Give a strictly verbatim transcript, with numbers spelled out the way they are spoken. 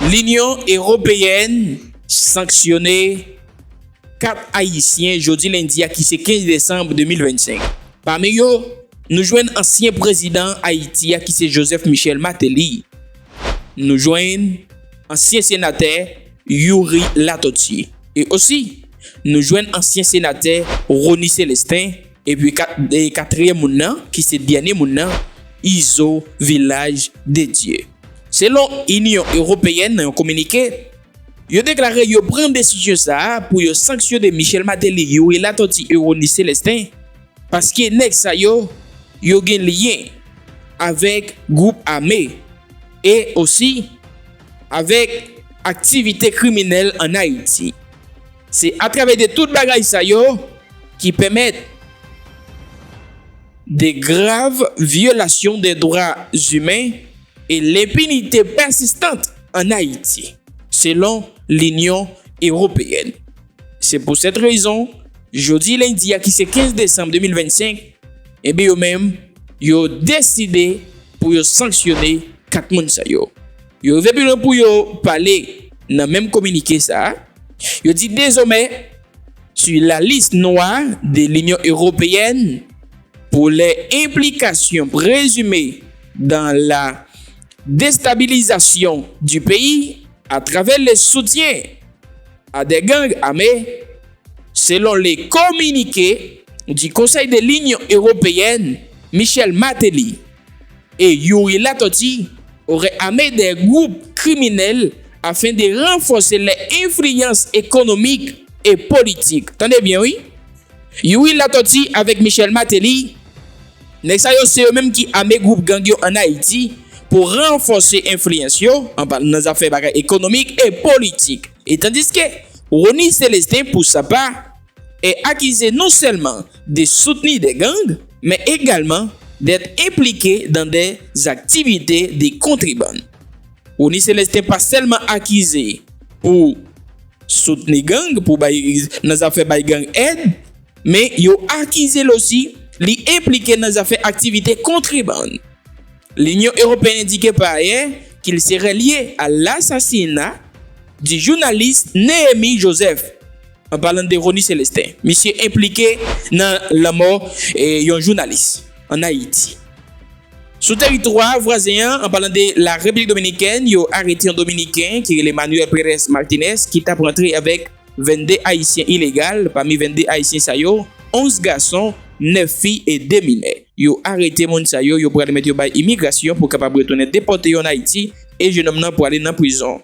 Linyon Ewopeyèn sanksyone kat Ayisyen jodi lendi a ki se kenz desanm de mil vennsenk. Pami yo, nou jwenn ansyen prezidan Ayiti a ki se Joseph Michel Martelly. Nou jwenn ansyen senatè Youri Latortue. E osi, nou jwenn ansyen senatè Rony Célestin. Epi kat, e katriyèm moun nan, ki se dènye moun nan, Izo Vilaj de Dye. Selon Inyon Ewopeyèn nan yon kominike, yo deklare yo pran desizyon sa a pou yo sanksyone Michel Martelly, Youri Latortue e Rony Célestin, paske nèg sa yo, yo gen lyen avèk gwoup ame e osi avèk aktivite kriminèl ann Ayiti. Se atravè de tout bagay sa yo ki pèmèt de grav vyolasyon de dwa imen e lenpinite pèsistan ann Ayiti, selon Linyon Ewopeyèn. Se pou sèt rezon, jodi lendi a ki se kenz desanm de mil vennsenk, ebyen yo menm, yo deside pou yo sanksyone kat moun sa yo. Yo rive pi lwen pou yo pale nan menm kominike sa a. Yo di dezòmè, sur la liste noire de l'Union européenne pour les implications présumées dans la déstabilisation du pays à travers le soutien à des gangs armés, selon les communiqués du Conseil de l'Union européenne, Michel Martelly et Youri Latortue auraient armé des groupes criminels afin de renforcer leur influence économique et politique. Tande byen, wi. Youri Latortue avèk Michel Martelly, nèg sa yo se yo menm ki ame gwoup gang yo ann Ayiti pou ranfòse enfliyans yo, anba, nan zafè bagay ekonomik e politik. E tandiske Rony Célestin, pou sa pa, est accusé non seulement de soutenir des gangs, mais également d'être impliqué dans des activités de contrebande. Rony Célestin pa sèlman akize pou soutni gang, pou bay, nan zafè bay gang èd, men yo akize l osi, li enplike nan zafè aktivite kontrebann. L'Union européenne indique par ailleurs qu'il serait lié à l'assassinat du journaliste Néhémi Joseph, an palan de Rony Célestin. Misye enplike nan lanmò, eh, yon jounalis ann Ayiti. Sou teritwa vwazen an, an palan de la Repiblik Dominikèn, yo arete yon Dominiken ki rele Manuel Pérez Martinez, ki t ap rantre avèk vennde Ayisyen ilegal. Pami vennde Ayisyen sa yo, onz gason, nèf fi e de minè. Yo arete moun sa yo, yo pral remèt yo bay imigrasyon pou kapab retounen depòte yo ann Ayiti, e jennonm nan pwale nan prizon.